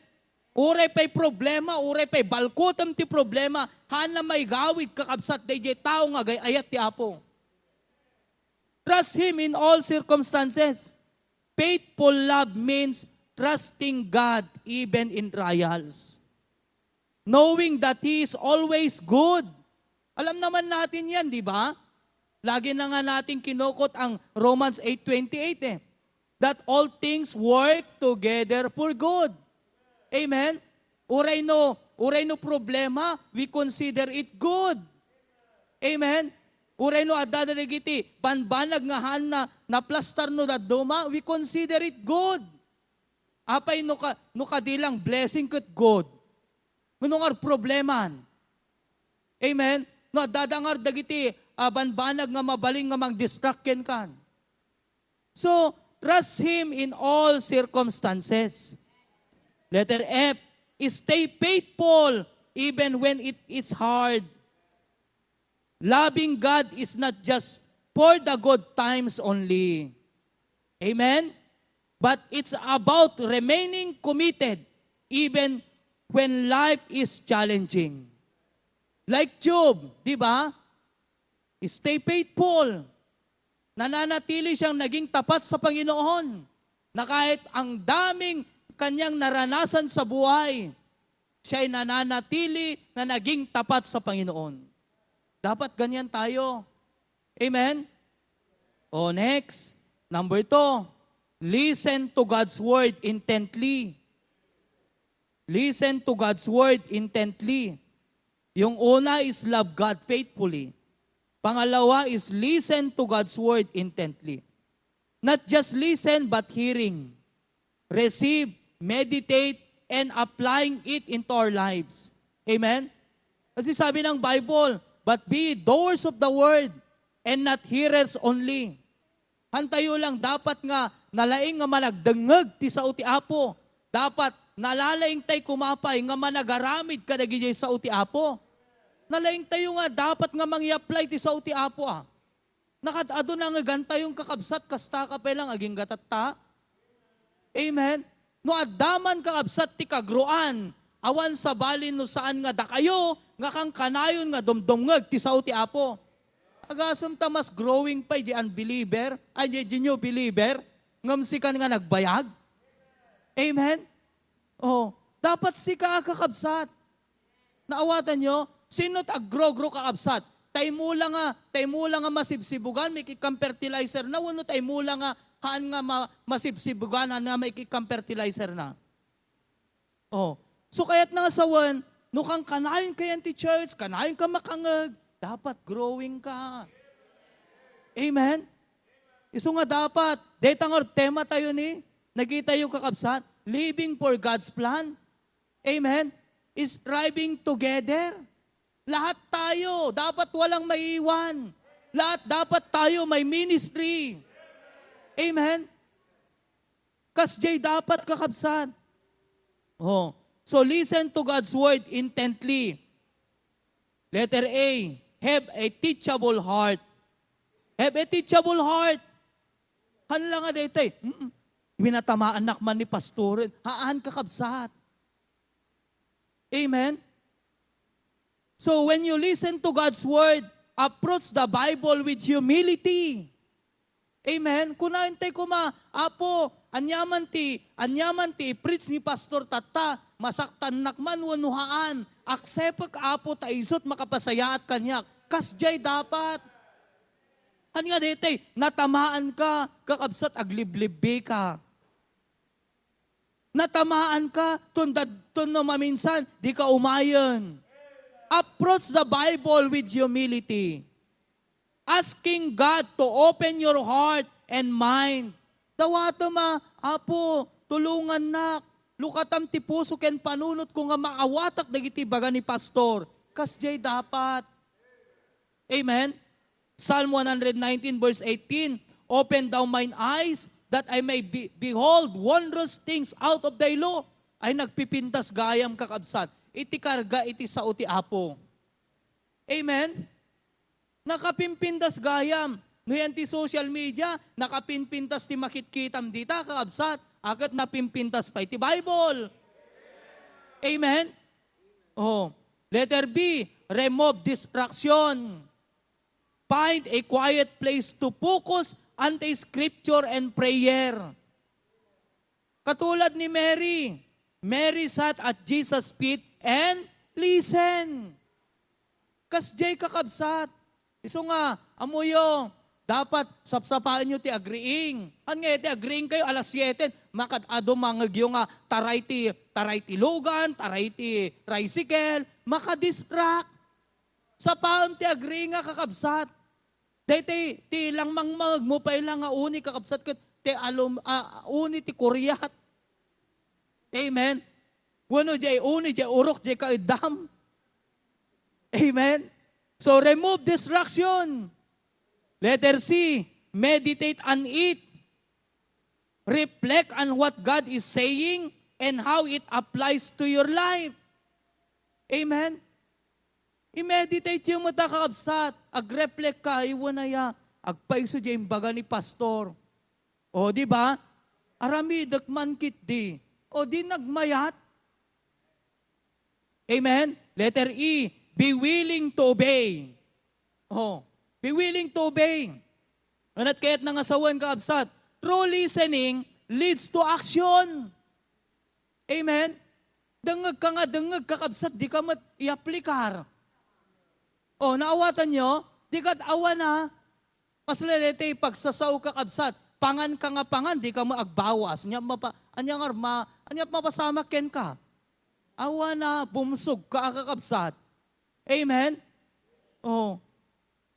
Uray pay problema, uray pay balkutem ti problema, haanna maigawid, kakabsat, daydiay tao nga agay-ayat ti Apo. Trust Him in all circumstances. Faithful love means trusting God even in trials. Knowing that He is always good. Alam naman natin yan, di ba? Lagi na nga natin kinukot ang Romans eight twenty-eight eh. That all things work together for good. Amen? Uray no, uray no problema, we consider it good. Amen? Uray no adda dagiti banbanag nga haan na naplastar no dadduma, we consider it good. Apay no ka, no kadi lang blessing ket good. Ngano ngar probleman? Amen? No adda ngar dagiti, ah, banbanag nga mabalin nga mang-distract kenkan. So, trust Him in all circumstances. Letter F, stay faithful even when it is hard. Loving God is not just for the good times only. Amen? But it's about remaining committed even when life is challenging. Like Job, di ba? Stay faithful. Nananatili siyang naging tapat sa Panginoon, na kahit ang daming kanyang naranasan sa buhay, siya'y nananatili na naging tapat sa Panginoon. Dapat ganyan tayo. Amen? O, next, number two, listen to God's word intently. Listen to God's word intently. Yung una is love God faithfully. Pangalawa is listen to God's word intently. Not just listen, but hearing. Receive, meditate, and applying it into our lives. Amen? Kasi sabi ng Bible, "But be doers of the word, and not hearers only." Hantayo lang dapat nga nalaing nga managdengngeg ti sao ti Apo. Dapat nalalaing tay kumapay nga managaramid kadagiti sao ti Apo. Nalaing tayo nga dapat nga mangi-apply ti sao ti Apo, ah. Nakad-adu na nga gantayon kakabsat, kasta ka pay lang agingga tatta. Amen? No adda man, kakabsat, ti kagroan, awan sabali no saan nga dakayo nga kankanayon nga dumdumngeg ti sao ti Apo. Agasem ta mas growing pay di unbeliever, ay, di, di new believer, ngem sikan nga nagbayag. Amen? Oh, dapat sika, kakabsat. Naawatan nyo? Sino ti aggrogro, kakabsat? Tay mula nga, tay mula nga masibsibugan, maikikkan fertilizer na, wenno tay mula nga haan nga ma-, masibsibugan, haan nga maikikkan fertilizer na? Oh. So, kayat na nga sawen, no kankanayon kayan ti church, kanayon ka makangeg, dapat growing ka. Amen? Isu nga dapat, deta nga tema tayo ni, nakita yo, kakabsat, living for God's plan. Amen? Striving together. Lahat tayo, dapat walang maiwan. Lahat dapat tayo may ministry. Amen? Kasjay dapat, kakabsat. Oh. So listen to God's word intently. Letter A, have a teachable heart. Have a teachable heart. Haan la nga daytoy, "Mm, pinatamaannak man ni pastoren." Haan, kakabsat. Amen? So when you listen to God's word, approach the Bible with humility. Amen? Kunaen tay kuma, "Apo, aniaman ti, aniaman ti i-preach ni pastor tatta, masaktannak man wenno haan, aksepek, Apo, ta isut makapasayaat kaniak." Kasjay dapat. Haan nga daytoy, natamaan ka, kakabsat, agliblibbi ka. Natamaan ka, tun dad-, tun no maminsan, di ka umayen. Approach the Bible with humility. Asking God to open your heart and mind. Dawatem a, "Apo, tulongannak. Lukatam ti puso ken panunotko nga maawatak dagiti ibaga ni pastor." Kasjay dapat. Amen? Psalm one hundred nineteen verse eighteen, "Open thou mine eyes, that I may be-, behold wondrous things out of thy law." Ay, nagpipintas gayam, kakabsat, iti karga iti sao ti Apo. Amen? Nakapimpintas gayam. No yan ti social media, nakapimpintas ti makitkitam dita, kakabsat. Akat napimpintas pay ti Bible. Amen? Oh. Letter B, remove distraction. Find a quiet place to focus on the scripture and prayer. Katulad ni Mary, Mary sat at Jesus' feet and listen. Kasjay, kakabsat. Isu nga, ammoyo, dapat sapsapaenyo ti agriing. Haan nga ti agriing kayo, alas siete, makad-adu mangegyo nga taray ti, taray ti lugan, taray ti tricycle, makadistract. Sapaen ti agriing, kakabsat. Daytoy ti langmangmangegmo pay la nga uni, kakabsat, ket ti alum-, a, uni ti kuriat. Amen. Wenno jay uni, jay urok, jay kaeddam. Amen. So remove distraction. Letter C, meditate on it. Reflect on what God is saying and how it applies to your life. Amen? I-meditate yo met a, kakabsat. Ag-reflect ka, "Ay, wen aya, agpayso di imbaga ni pastor." O, di ba? Aramidek man ketdi. O, di nagmayat. Amen? Letter E, be willing to obey. Oh, be willing to obey. Ania ti kayatna nga sawen, kakabsat? True listening leads to action. Amen? Dengngeg ka nga dengngeg, kakabsat, di ka met iaplikar. Oh, naawatan nyo? Di ka awan a. Kasla daytoy pagsasao, kakabsat. Pangan ka nga pangan, di ka met agbawas. Ania mapa-, ania nga ma-, ania mapasamak kenka? Awan a, bumsog ka, kakabsat. Amen? Oh.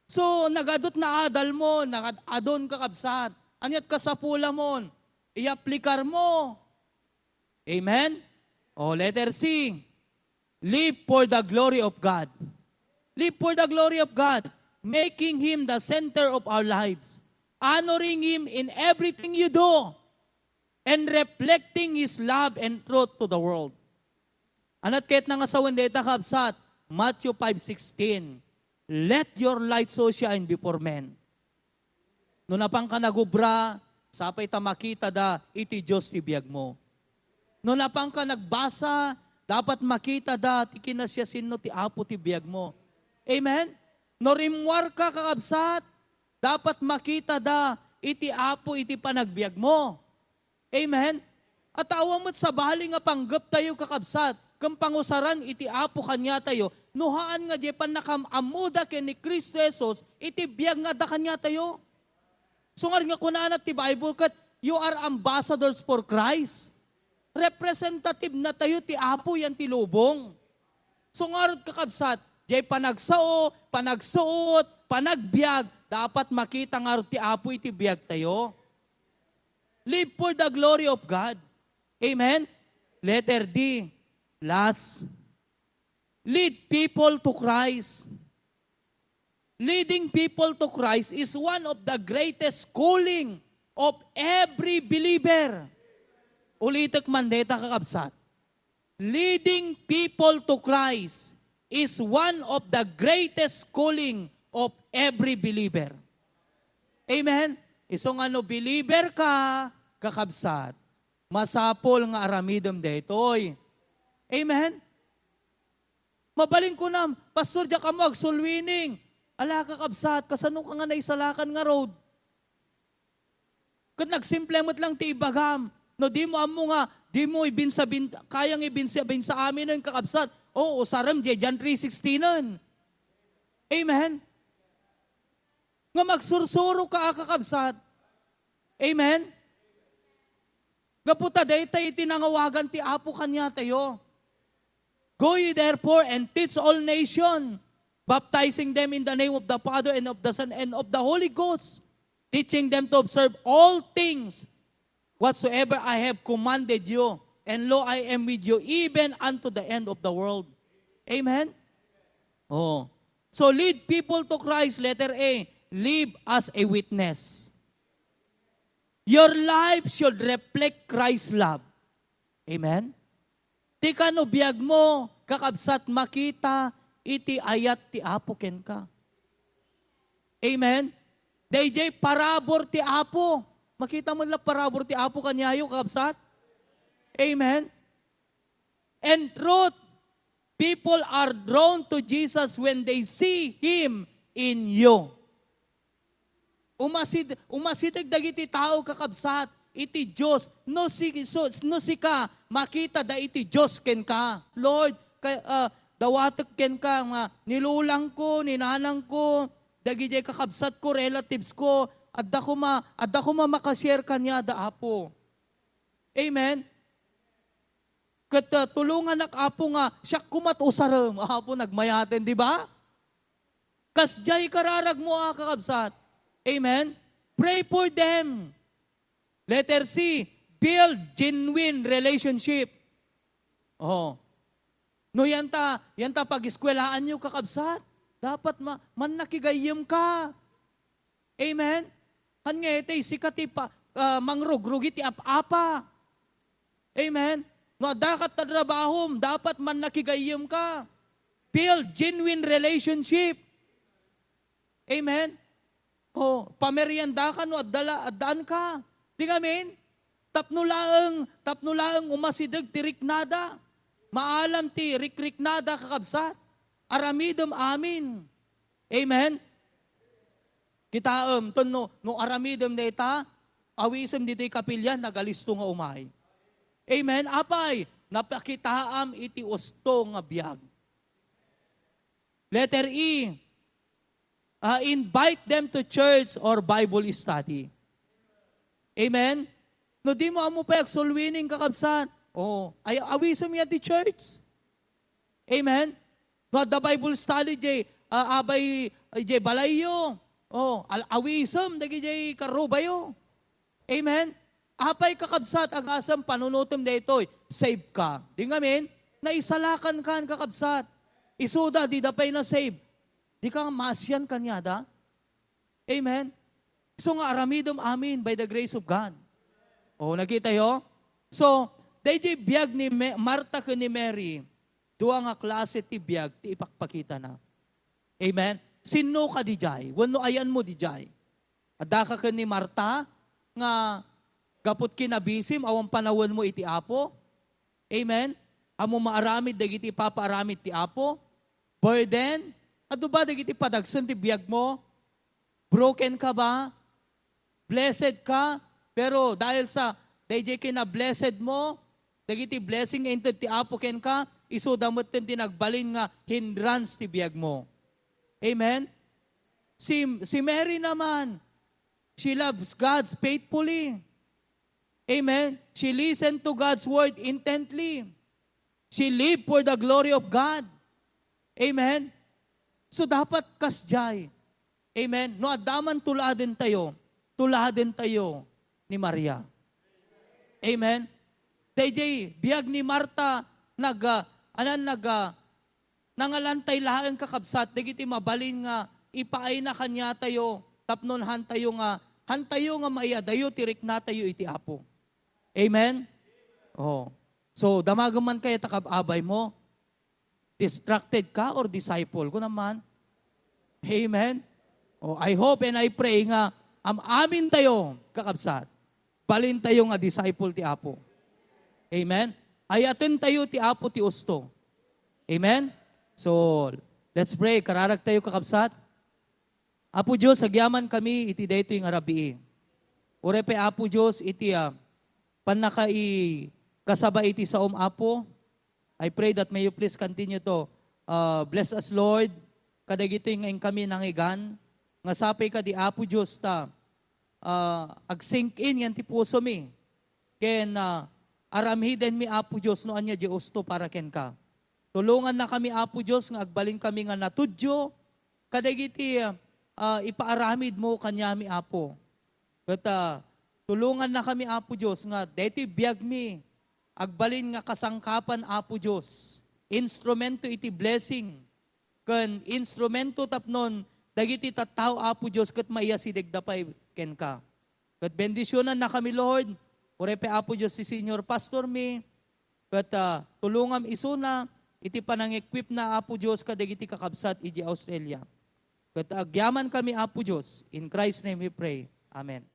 So, nagadu ti naadal mo, nagad-adon, kakabsat. Ania ti kasapulamon? Iaplikar mo. Amen? O, letter C, live for the glory of God. Live for the glory of God, making Him the center of our lives, honoring Him in everything you do, and reflecting His love and truth to the world. Ania ti kayatna nga sawen dayta, kabsat? Matthew five sixteen, "Let your light so shine before men." No napanka nagubra, Sapay ta makitada iti Dios ti biagmo. No napanka nagbasa, dapat makitada ti kinasiasino ti Apo ti biagmo. Amen? No rimmuarka, kakabsat, dapat makitada iti Apo iti panagbiagmo. Amen? At awan met sabali nga panggeptayo, kakabsat, ken pangusaran iti Apo kaniatayo, no haan nga diay pannakam-ammoda ken ni Cristo Jesus iti biag nga adda kaniatayo. So, ngarud nga kunana ti Bible ket, "You are ambassadors for Christ." Representative natayo ti Apo yan ti lubong. So, ngarud, kakabsat, diay panagsao, panagsuot, panagbiag, dapat makita ngarud ti Apo iti biagtayo. Live for the glory of God. Amen? Letter D, last. Lead people to Christ. Leading people to Christ is one of the greatest calling of every believer. Ulitek man deta, kakabsat. Leading people to Christ is one of the greatest calling of every believer. Amen? Isu nga no believer ka, kakabsat, masapul nga aramidem daytoy. Amen? Mabalin kunam, "Pastor, diak ammo agsoul winning." Ala, kakabsat, kasano ka nga naisalakan ngarud? Ket nagsimple met lang ti ibagam. No dimo ammo nga, dimo ibinsa-bin-, kayang ibinsa-binsa aminen, kakabsat. O, usarem diay John three sixteen-en. Amen? Nga magsursuro ka, a, kakabsat. Amen? Gapu ta dayta iti nangawagan ti Apo kaniatayo. "Go ye therefore and teach all nation, baptizing them in the name of the Father and of the Son and of the Holy Ghost, teaching them to observe all things whatsoever I have commanded you, and lo, I am with you even unto the end of the world." Amen? Oh. So lead people to Christ, letter A, live as a witness. Your life should reflect Christ's love. Amen? Ti kano biagmo, kakabsat, makita iti ayat ti Apo kenka. Amen? Daydiay parabur ti Apo. Makita mo la parabur ti Apo kaniayo, kakabsat? Amen? And truth, people are drawn to Jesus when they see Him in you. Umasid-, umasideg dagiti tao, kakabsat, iti Dios. No si-, so-, no sika, makitada iti Dios kenka. Lord, kay, ah, dawatek kenka nga nilulangko, ninanangko, dagidiay kakabsatko, relativeko, adda koma, adda koma makashare kaniada, Apo. Amen? Ket, ah, tulonganak, Apo, nga siak koma ti usarem. Apo, nagmayaten, di ba? Kasdiay kararagmo, a, kakabsat. Amen? Pray for them. Letter C, build genuine relationship. Oh. No, yanta, yanta pag-eskwelaanyo, kakabsat, dapat ma-, mannakigayyemka. Amen? Haan nga iti, sika ti pa-, ah, mangrugrugi ti ap-apa. Amen? No, adda ka ta trabahom, dapat mannakigayyemka. Build genuine relationship. Amen? O, pameriendaka no adda la-, addaan ka. Di ngamin? Tapno laeng, tapno laeng umasideg ti riknada. Maalam ti rikriknada, kakabsat. Aramidem amin. Amen? Kitaem, ton no, no aramidem dayta, awisem ditoy kapilian, nagalisto nga umay. Amen? Apay, napakitaam iti usto nga biag. Letter E, ah, invite them to church or Bible study. Amen? No di mo ammo pay agsoul winning, kakabsat, oh, ay, awisem ya ti church. Amen? No adda Bible study jay, ah, abay, jay balayyo. Oh, al-, awisem dagidiay karrubayo. Amen? Apay, kakabsat, agasem panunotem daytoy, save ka. Di ngamin, naisalakan kan, kakabsat. Isuda, dida pay na-save. Di ka masian kaniada? Amen? So nga aramidem amin by the grace of God. Oh, nakita yo? So, daydiay biag ni Me-, Marta ken ni Mary, dua nga klase ti biag ti ipakpakitana. Amen? Sinno ka didiay? Wenno ayanmo didiay? Adda ka ken ni Marta? nga gapu ket kinabisim, awan panawenmo iti Apo? Amen? Ammom maaramid dagiti ipapaaramid ti Apo? Burden? Adu ba dagiti padagsen ti biagmo? Broken ka ba? Blessed ka? Pero dahil sa dayjay kinablessed mo, dagiti blessing nga inted ti Apo kenka, isuda metten ti nagbalin nga hindrance ti biagmo. Amen? Si, si Mary naman, she loves God faithfully. Amen? She listened to God's word intently. She lived for the glory of God. Amen? So, dapat kasjay. Amen? No adda man tuladen tayo, tuladen tayo ni Maria. Amen? Dayjay biag ni Marta, nag, ah, anan, nag, ah, nangalantay laeng, kakabsat, dagiti mabalin nga ipaayna kaniatayo tapno hantayo nga, hantayo nga maiyadayo ti riknatayo iti Apo. Amen? Oh. So, damagem man kayat a kab-, abay mo. Distracted ka or disciple? Kunam man. Amen? Oh, I hope and I pray nga am-amin tayo, kakabsat. Balin tayo nga disciple ti Apo. Amen? Ayaten tayo ti Apo ti usto. Amen? So, let's pray. Kararag tayo, kakabsat. Apo Dios, agyaman kami iti daytoy nga rabii. Uray pay, Apo Dios, iti, ah, pannakaikasaba iti saom, Apo. I pray that may you please continue to, uh, bless us, Lord, kadagitoy nga inkami nangigan, nga sapay kadi, Apo Dios, ta, uh, ag-sink in yan ti pusomi, ken, uh, aramiden mi, Apo Dios, no ania diay usto para kenka. Tulongannakami, Apo Dios, nga agbalin kami nga natudyo kadagiti, uh, ipaaramid mo kaniami, Apo. Ket, ah, tulongannakami, Apo Dios, nga daytoy biagmi agbalin nga kasangkapan, Apo Dios, instrumento iti blessing, ken instrumento tapnon dagiti tattao, Apo Dios, ket maiyasidegda pay kenka. Ket bendisionannakami, Lord. Uray pay, Apo Dios, ti senior pastor mi, ket, ah, tulongam isuna iti panang-equipna, Apo Dios, kadagiti kakabsat idiay Australia. Ket agyaman kami, Apo Dios. In Christ's name we pray. Amen.